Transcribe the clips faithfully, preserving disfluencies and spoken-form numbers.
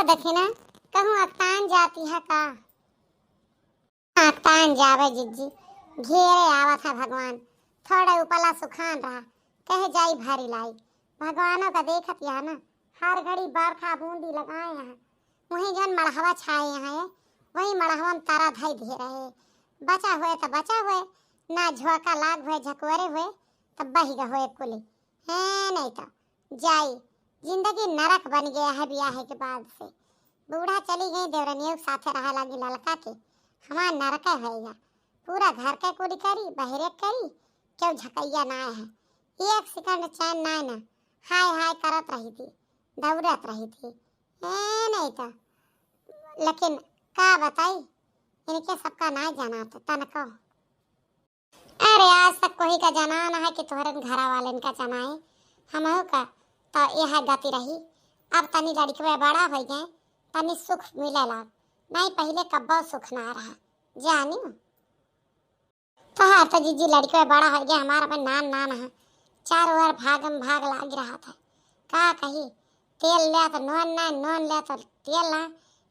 दखिना, कहूँ अकतान जाती है का? अकतान जावे जिज्जी, घेरे आवत है भगवान। थोड़े उपला सुखान रहा, कहे जाई भरी लाई। भगवानों का देखत यहाँ ना, हर घड़ी बरखा बूंदी लगाए हैं। वहीं जौन मड़हवा छाए हैं, वही मड़हवा में तारा धई दे रहे। बचा हुए तो बचा हुए, ना झोंका लाग हुए, झकुअरे हुए, तब बही गए हुए कुली। हैं नहीं तो जाई, जिंदगी नरक बन गया है ब्याह के बाद से। बूढ़ा चली गई, देवरनियों के साथे रहा लागी ललका के, हमार नरक होएगा। पूरा घर के कुली करी, बहरे करी, क्यों झकैया ना है। एक सेकंड चैन ना है ना, हाय हाय करत रही थी, दौड़त रही थी। ए नहीं तो, लेकिन का बताई, इनके सबका ना जाना था तनको। अरे, आज तक कोई का जना ना है कि तोहरन घरा वालन का जना है। हमहू का तो यह गति रही। अब तनी लड़कवे बड़ा हो गए, तनी सुख मिले लाग, नहीं पहिले कब्बो सुख ना रहा, जानी। तोहार तो जिज्जी लड़कवे बड़ा हो गया, हमारा अपन नान नान है, चारों ओर भागम भाग लाग रहा था। का कही, तेल ले तो नून ना, नून ले तो तेल ना,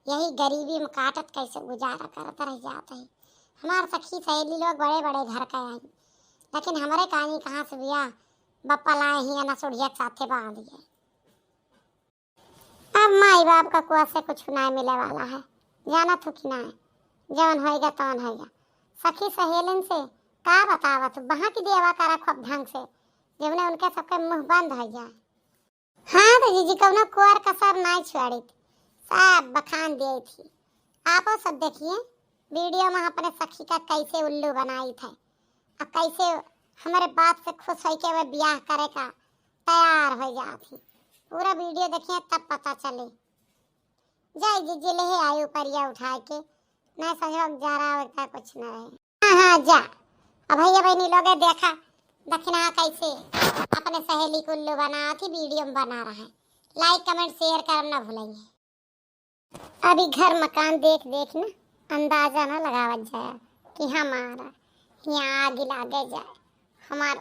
यही गरीबी में काटत कैसे गुजारा करत रह जात है। हमार सखी सहेली लोग बड़े बड़े घर का आई, लेकिन हमरे कानी कहाँ से बिया बप्पा लाए ही ना सुढ़िया के साथे बांध गए। अब माई बाप का कुआ से कुछ ना मिले वाला है, जानत हो कि ना? जौन होएगा तौन होएगा। सखी सहेलिन से का बतावत, बहाँ की देवा करा खूब ढंग से, जौने उनके सबके मुंह बंद हो जाए। हाँ तो जीजी, कौनो कोर कसर नाई छोड़ी थी, सब बखान दिए थी। आपो सब देखिए वीडियो में अपने सखी का कैसे उल्लू बनाई थे, और कैसे हमारे बात से खुश होके वे ब्याह करे का तैयार हो जात ही। पूरा वीडियो देखिए तब पता चले। जाई जीजी, ले आई उपरिया उठाए के, नहीं संजोग जा रहा और का कुछ न रहे। हाँ, हाँ, जा। अब भैया बहनी लोगे देखा, दखिना कैसे अपने सहेली को उल्लू बनावत ही, वीडियो में बना रहा है। Like, comment, share करम ना भूलेंगे। अभी घर मकान देख देख ना अंदाजा ना लगावत जाया कि हमारा यहाँ आग लागे जाए, हमार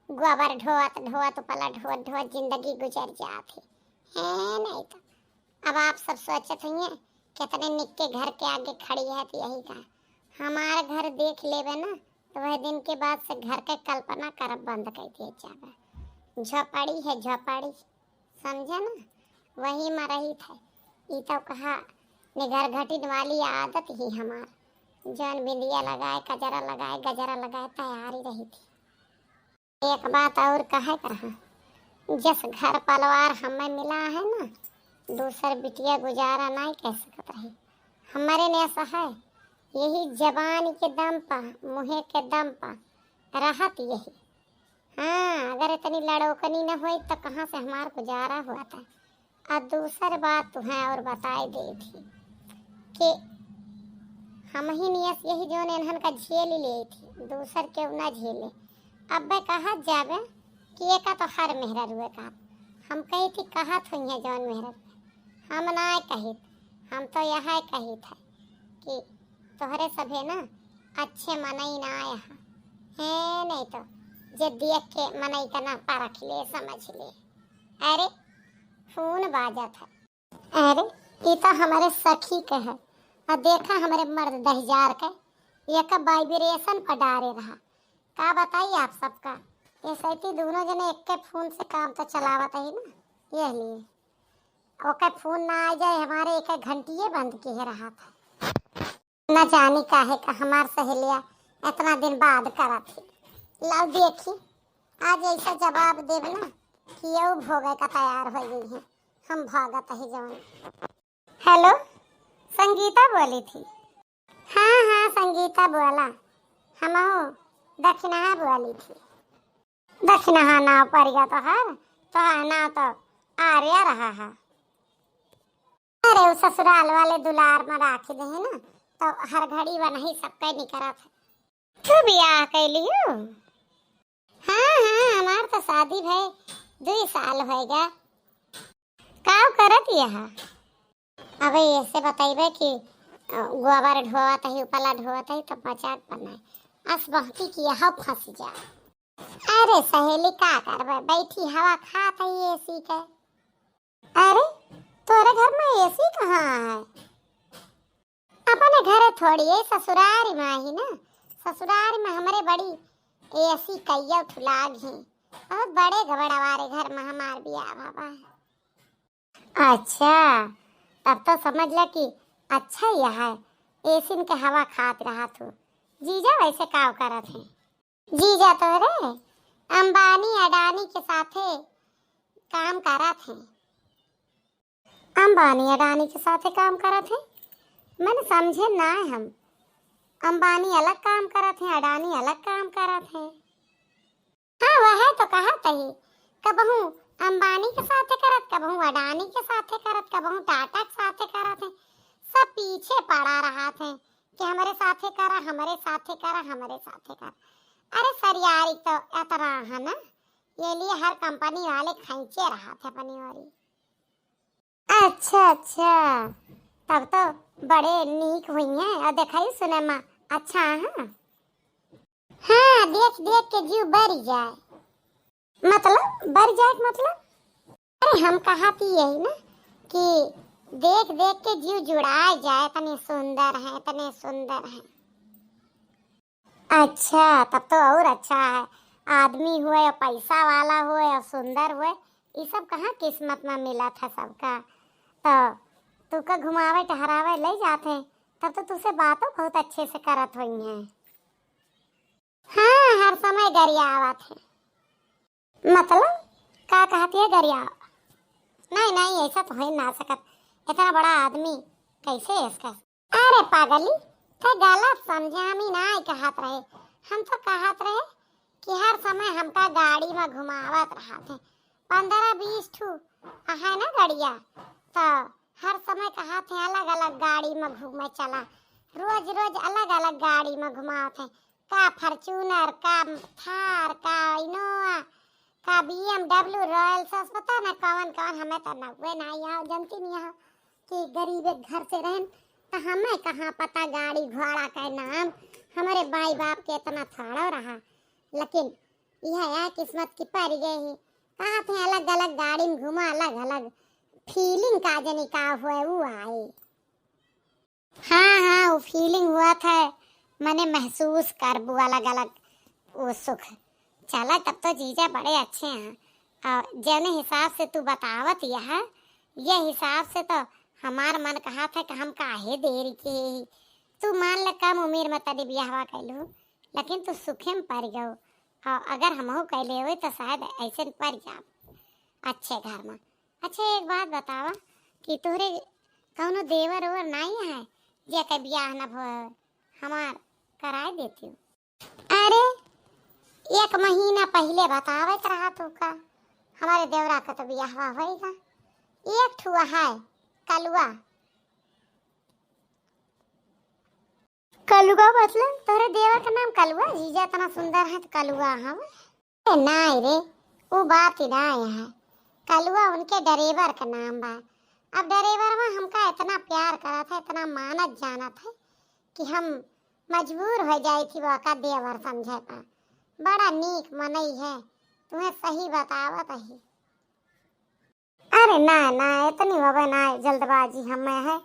गोबर ढोवत ढोवत, उपला ढोवत ढोवत जिंदगी गुजर जात है। है नहीं तो अब आप सब सोचत होइए, कितने निक्के घर के आगे खड़ी है, तो यही का हमार घर देख लेवे ना, तो वह दिन के बाद से घर के कल्पना करब बंद कर दिए जावे। झोपड़ी है, झोपड़ी, समझे ना, वही में रही थे। ई तो कहा निगर घटिन वाली आदत ही हमार, जौन बिंदिया लगाए, कजरा लगाए, गजरा लगाए, तैयारी रही थी। एक बात और कहे का है, जस घर परिवार हमें मिला है ना, दूसर बिटिया गुजारा नहीं कर सकत रही। हमारे ने ऐसा है, यही जबान के दम पा, मुँहे के दम पा रहत यही। हाँ, अगर इतनी लड़ोकनी न होई तो कहाँ से हमार गुजारा हुआ था। और दूसर बात तुहें और बताए दे थी कि हम ही नियस यही जौन इन्हन का झेल ले थी, दूसर केहू ना झेले। अब बे कहत जाबे कि एका तो हर मेहररुए का। हम कही थी कहत हुई है जौन मेहररुए, हम ना कहित, हम तो यह कहित है कि तोहरे सभे ना अच्छे मनई ना आए हैं। हैं नहीं तो जे देख के मनई का ना परख ले, समझ ले। अरे, फोन बाजत है। अरे, ई तो हमारे सखी के है। आ देखा हमारे मर्द दहिजार के, ये का वाइब्रेशन पर डारे रहा। का बताई आप सबका, ये सैती दोनों जने एक के फोन से काम तो चलावत है ना, ये लिए ओके फोन ना आ जाए, हमारे एक एक घंटिये बंद किए रहा था। न जानी काहे का हमार सहेलिया इतना दिन बाद करत ही। लाओ देखी, आज ऐसा जवाब देब ना कि यऊ भोगे का तैयार हो गई है। हम भागत ही जवन। हेलो, संगीता बोली थी। हाँ, हाँ, संगीता बोला, हमहू दखिनहा बोली थी। दखिनहा नाव परिया तोहार, तोहार नाव तो आर्या रहा है। अरे, उ ससुराल वाले दुलार में राखी दे ना, तो हर घड़ी वनही सबके निकरत है। तू बियाह कैली हो? हाँ, हाँ, हमार तो शादी भय दुई साल होएगा। काव करत यह? अबे ऐसे बताइबे कि, अ, गोबर ढोवत ही, उपला ढोवत ही, तो मजाक बनाए। अस बहकी कि यह फंस जा। अरे सहेली, का करबे, बैठी हवा खात ही एसी के। अरे, तोरे घर में एसी हाँ है। अपने घरे थोड़ी, ये ससुरारी में ही ना, ससुरारी में हमरे बड़ी एसी कइयौ ठु लाग ही, बहुत बड़े गबड़वारे घर में हमार बियाह भवा है। अच्छा, तब तो समझ ले कि अच्छा ही है, एसीन के हवा खात रहा तू। जीजा वैसे काव करत हैं? जीजा तोरे अंबानी अडानी के साथे काम करत हैं। अंबानी अडानी के साथे काम करत हैं? मैंने समझे ना हम। अंबानी अलग काम करत हैं, अडानी अलग काम करत हैं। हाँ, वह तो कहत ही, कबहूँ अंबानी के साथे करत, कबहूँ अडानी के साथे करत, कबहूँ टाटा के साथे करत हैं। सब पीछे पड़ा रहत हैं कि हमरे साथे करा, हमरे साथे करा, हमरे साथे करा। अरे सरियारी तो इतना है ना, ये लिए हर कंपनी वाले खींचे रहत हैं अपनी ओरी। अच्छा, अच्छा, तब तो बड़े नीक हुई हैं। और देखाई सुने में अच्छा है। हाँ, देख देख के जीव बरी जाए। मतलब बरी जाए के मतलब? अरे हम कहत ही यही ना कि देख देख के जीव जुड़ाए जाए, इतने सुंदर हैं, इतने सुंदर हैं। अच्छा, तब तो और अच्छा है। आदमी हुए और पैसा वाला हुए और सुंदर हुए, ये सब कहाँ किस्मत में मिलत है सबका। तो तुका घुमावे टहरावे ले जात हैं, तब तो तुसे बातों बहुत अच्छे से करत होई हैं। हाँ, हर समय गरियावत है। मतलब, का कहत है गरियाव? नहीं, नहीं, ऐसा तो हो ही ना सकत। इतना बड़ा आदमी कैसे इसका? अरे पागली, ते गलत समझे, हम ही ना कहत रहे। हम तो कहत रहे कि हर समय हमका गाड़ी में घुमावत रहत हैं। पन्द्रह बीस ठू है ना गड़िया, तो हर समय कहत हैं अलग अलग गाड़ी में घूमे चला। रोज रोज अलग अलग गाड़ी में घुमावत हैं, का Fortuner, का Thar, का Innova, का BMW Royal, सस पता ना कवन कवन। हमें तो नौवे ना आया, जनती नहीं हो कि गरीब एक घर से रहन, तो हमें कहाँ पता गाड़ी घोड़ा का नाम। हमारे माई बाप के इतना थाड़ो रहा, लेकिन यह है किस्मत की पड़ गई है। कहा थे अलग अलग गाड़ी में घूमा, अलग अलग feeling का जनी का हुए वो आई। हाँ, हाँ, वो feeling हुआ था, मैंने महसूस करबू अलग अलग वो सुख। चला, तब तो जीजा बड़े अच्छे हैं। और जौने हिसाब से तू बतावत यह, ये हिसाब से तो हमार मन कहा था कि हम काहे देरी के ही। तू मान ले कम उम्र में तनी बियाहवा कैलू, लेकिन तू सुखे में पड़ गयो। और अगर हमहू कैले होई तो शायद ऐसे पड़ जाब अच्छे घर में। अच्छा, एक बात बतावा कि तोहरे कौनो देवर ओवर नाई है, जेके बियाह न भो, हमार कराए देती? अरे, एक महीना पहिले बतावत रहा तू का, हमारे देवरा का तो बियाहवा होएगा। एक ठुआ है, कलुआ। कलुआ मतलब? तोहरे देवर का नाम कलुआ? जीजा इतना सुंदर है तो कलुआ हवे? ए, नाई रे, उ बात ही नाई है। कलुआ उनके ड्राइवर का नाम बा। अब ड्राइवर में हमका इतना प्यार करत है, इतना मानत जानत है कि हम मजबूर हो जाई थी ओका देवर समझे पर। बड़ा नीक मनई है, तुम्हें सही बतावत ही। अरे ना, ना, इतनी होवे ना जल्दबाजी हमें है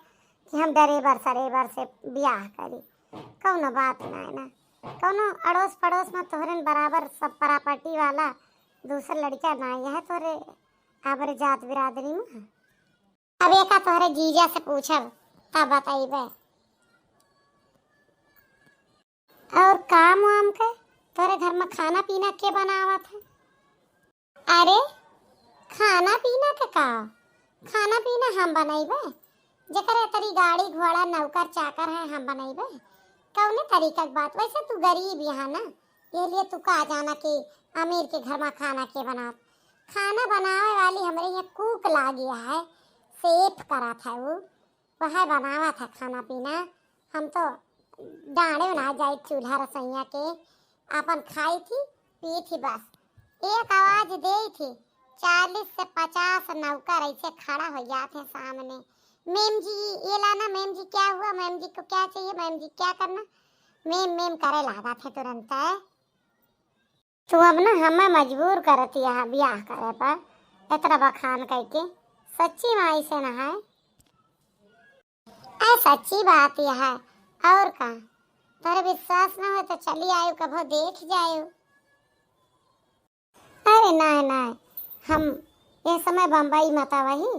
कि हम ड्राइवर सरेवर से ब्याह करी। कौनो बात ना है ना। कौनो अड़ोस पड़ोस में तोहरे बराबर सब property वाला दूसर लड़का ना है तोरे आबर जात बिरादरी में। अब एका तोहरे जीजा से पूछब, तब बताइबे। और काम वाम के तोरे घर में खाना पीना के बनावत है? अरे, खाना पीना के का? खाना पीना हम बनइबे, जेकरे तरी गाड़ी घोड़ा नौकर चाकर है हम बनइबे। कौने तरीका के बात? वैसे तू गरीब यहाँ ना, ये लिए तू का जाना कि अमीर के घर में खाना के बनात। खाना बनावे वाली हमरे यहाँ cook लागी है, chef करत है वो। वह बनावत है खाना पीना। हम तो डांड़े ना जाई चूल्हा रसोइया के, आपन खाई थी, पी थी बस। एक आवाज देई थी, चालीस से पचास नौकर ऐसे खड़ा हो जात हैं सामने। "मेम जी, ये लाना, मेम जी, क्या हुआ, मेम जी को क्या चाहिए, मेम जी, क्या करना?" मेम मेम करे लागत है तुरंत। तू अब ना हमें मजबूर करत यहाँ ब्याह करे पर, इतना बखान करके। सच्ची माई से ना है। सच्ची बात यह है, और का? तोरे विश्वास न हो तो चली आयो, कभो देख जायो। अरे नाय, नाय, हम यह समय बम्बई मत आवही,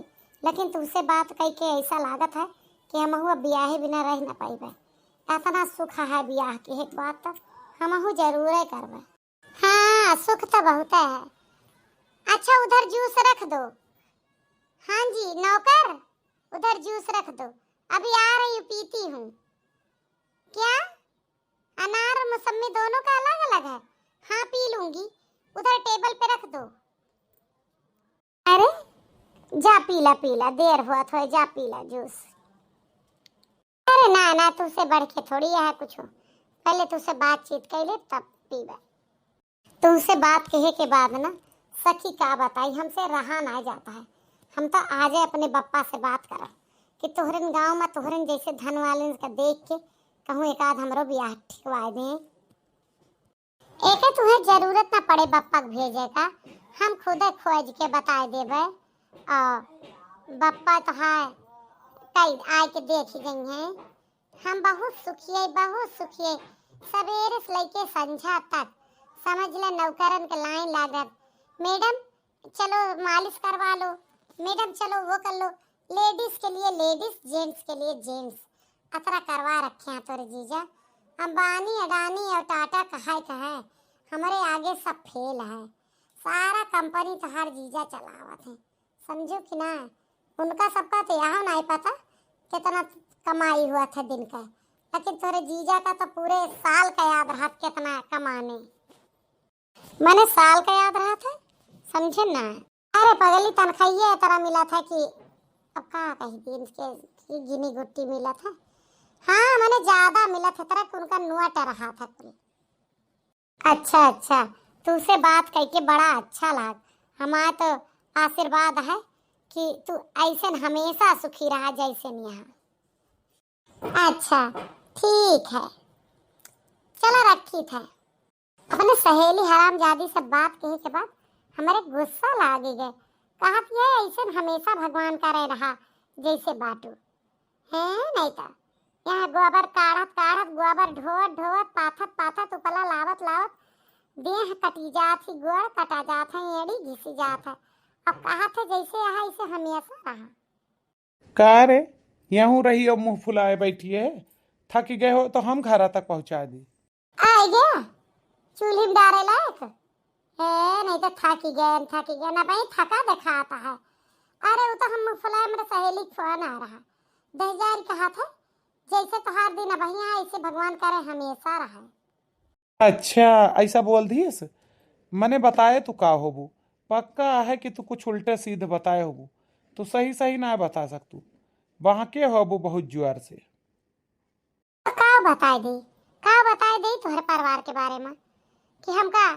लेकिन तुमसे बात कइके ऐसा लागत है कि हमहू अब बियाहे बिना रह न पाइबे। इतना सुख है बियाह के, एक बात तो हमहू जरूरे करबे। हाँ, सुख तो बहुत है। अच्छा, उधर जूस रख दो। हाँ जी, नौकर, उधर जूस रख दो, अभी आ रही हूँ, पीती हूँ। क्या? अनार और मौसम्मी दोनों का अलग-अलग है? हाँ, पी लूंगी, उधर टेबल पे रख दो। अरे, जा पीला, पीला, देर होत होय, जा पीला जूस। अरे ना, ना, तुझसे बढ़ के थोड़ी है कुछ, पहले तुझसे बातचीत कर ले, तब पीबे। तुमसे बात कहे के बाद ना, सखी का बताई, हमसे रहा ना जाता है। हम तो आजे अपने बप्पा से बात करब कि तोहरन गाँव में तोहरन जैसे धन वालन का देख के कहूँ एक आध हमरो बियाह ठिकवाए दें। एके तुहे जरूरत ना पड़े बप्पा के भेजे का, हम खुदे खोज के बताए देबे। और बप्पा तो है, कई आए के देख ही गई हैं। हम बहुत सुखी है, बहुत सुखी है। सवेरे से लेके संझा तक समझ ले नौकरन के लाइन लागत। मैडम, चलो मालिश करवा लो, मैडम चलो वो कर लो। लेडीज के लिए लेडीज, जेंट्स के लिए जेंट्स, अतरा करवा रखे हैं तोरे जीजा। अंबानी, अडानी और टाटा कहाए कहे, हमरे आगे सब फेल है। सारा कंपनी तोहार जीजा चलावत है, समझो कि ना? उनका सबका तो यहाँ नहीं पता कितना कमाई हुआ था दिन का, लेकिन तोरे जीजा का तो पूरे साल का याद रहा कितना कमाने। मने साल का याद रहा था, समझे ना? अरे पगली, तनखाइये इतना मिला था कि अब का कही दिन के कि गिनी गुट्टी मिला था। हाँ, मने ज्यादा मिला था तरह कि उनका नुआ रहा था कुल। अच्छा, अच्छा, तुझसे बात करके बड़ा अच्छा लाग। हमारा तो आशीर्वाद है कि तू ऐसे हमेशा सुखी रहा जैसे यहाँ। अच्छा, ठीक है, चला रखी था। अपने सहेली हरामजादी से बात कहे के बाद हमारे गुस्सा लागे गए। कहत ये ऐसे हमेशा भगवान का रह रहा जैसे बाटू। हैं, नहीं तो यहाँ गोबर काढ़त काढ़त, गोबर ढोवत ढोवत, पाथत पाथत, उपला लावत लावत देह कटी जात ही, गोड़ कटा जात है, एड़ी घिसी जात है। अब कहत है जैसे यहाँ ऐसे हमेशा रहा। का रे, यहूँ रही और मुँह फुलाए बैठी है? थकी गए हो तो हम घरा तक पहुँचा दी। आए गया चूल्ही में डारे लायक। ए, नहीं तो थकी गए, थकी गए ना भाई, थका दिखाता है। अरे वो तो हम मुँह फुलाए, मेरे सहेली के फोन आ रहा, दस हजार कहा था, जैसे तोहार दिन अब यहाँ ऐसे भगवान करे हमेशा रहे। अच्छा, ऐसा बोल दिएस? मने बताए तू का होबू? पक्का है कि तू कुछ उल्टे सीध बताए होबू। तू सही सही ना बता सकतू। बहके होबू बहुत जुआर से। तो का बताए दे, का बताए दे तोहरे परिवार के बारे में कि हमका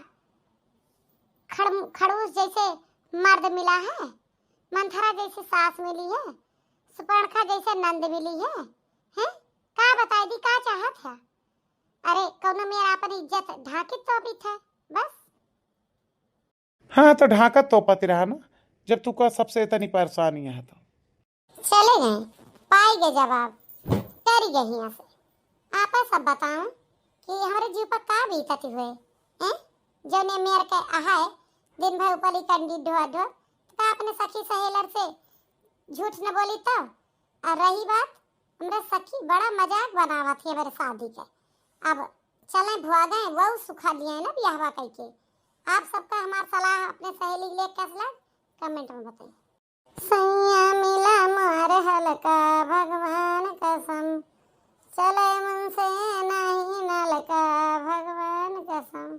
खड़-, खड़ूस जैसे मर्द मिला है, मंथरा जैसे सास मिली है, सुपर्णखा जैसे नंद मिली है, हैं? का बताए दी, का चाहत है? अरे, कौनो मेर आपन इज्जत ढांकित तो अबित है, बस। हाँ, तो ढांकत तो पति रहा ना, जब तू का सबसे इतनी परेशानी है तो। चले गए, पाई गए जवाब, डरी गए हियां से। आपस अब बताऊं कि हमरे जीव पर का बीतत हुए, हैं? जौने मेर के अहाए, दिन भर ऊपर ही कंडी ढोआ ढोआ, तो का अपने सखी सहेलर से झूठ न बोली तो? और रही बात, हमरे सखी बड़ा मजाक बनावत है मेरे शादी के। अब चले भुआ गए, वो सुखा लिए ना बियाहवा कइके। आप सबका हमार सलाह अपने सहेली के लिए कैस लाग, कमेंट में बताइए। सैया मिला मार हल्का भगवान कसम, चले मन से नहीं नलका भगवान कसम।